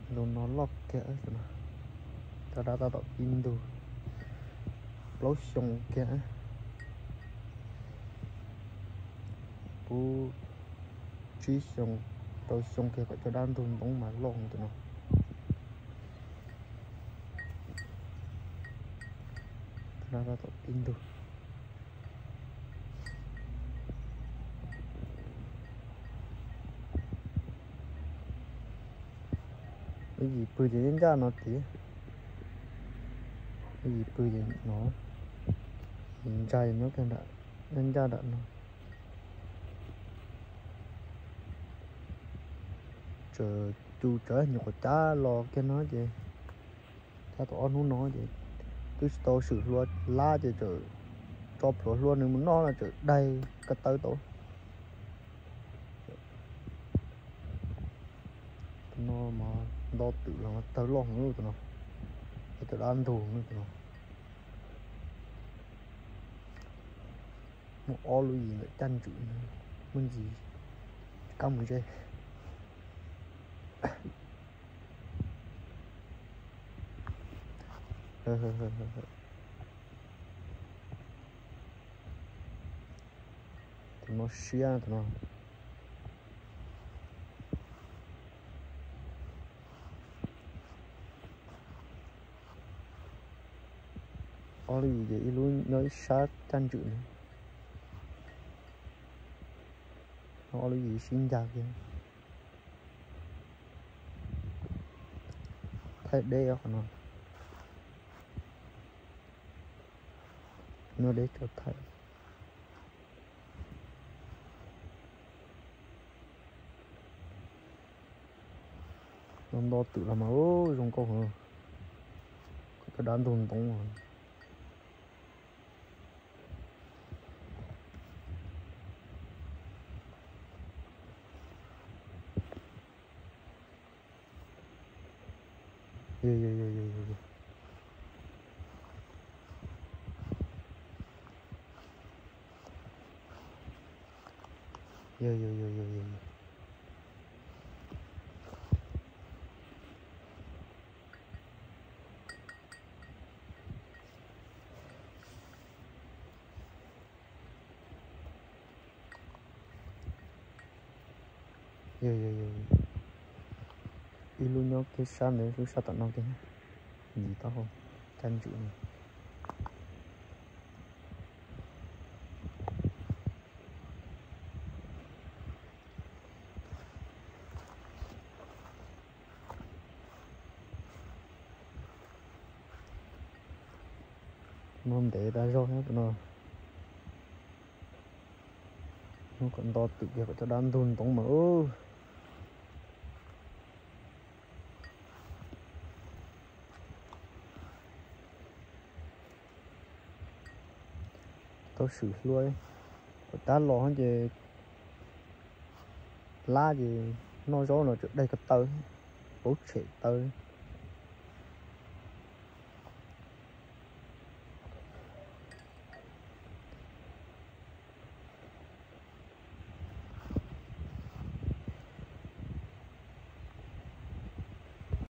Tus no loj kiag, tus no, cov dab tab tom pib ntug, plaub xyoo kiag, puv tsib xyoo, rau xyoo kiag kom cov dab ntug ntoo mas loj tus no. Dab tab tom pib ntug. Lub yim pw ces nyob ncaj no tid. Lub yim pw ces no, yim ntsa nyob kiag nram, nyob ncaj nram no. Txawm cu tsawv nyuam qhuav cab los kiag no ces, cab tau ob hnub no ces twb tsis tau swm hlua lab ces txawm tso plhuav hlua nws mus noj no txawm daig ko taw tau. Tus no mas nto twm los mas tawg loj heev tus no, es cov dab ntug tus no. Muaj ob lub yim ntawm caj ntswm, muaj ntsis kab mus ze. Tus no siab tus no. Ob lub yim ces ib lub nyob ib sab caj ntswm na, ob lub yim sib ncag kiag. Thaij deb qhov no, nyob deb tso thaij. Nto nto twm los mas zoo nkauj heev, cov dab ntug ntoo. Yog, yog, yog, ib lub nyob kiag sab ntawd, lub sab tom no kiag, ntxiv taub hau, caj ntswm no. No ntev tas zog no. Hnub kom nto twm kiag kom cov dab ntug ntoo mas ub. Tau swm hlua, ua tab los ces lab ces noj zaub no tseem daig ko taw, paub tshem taw.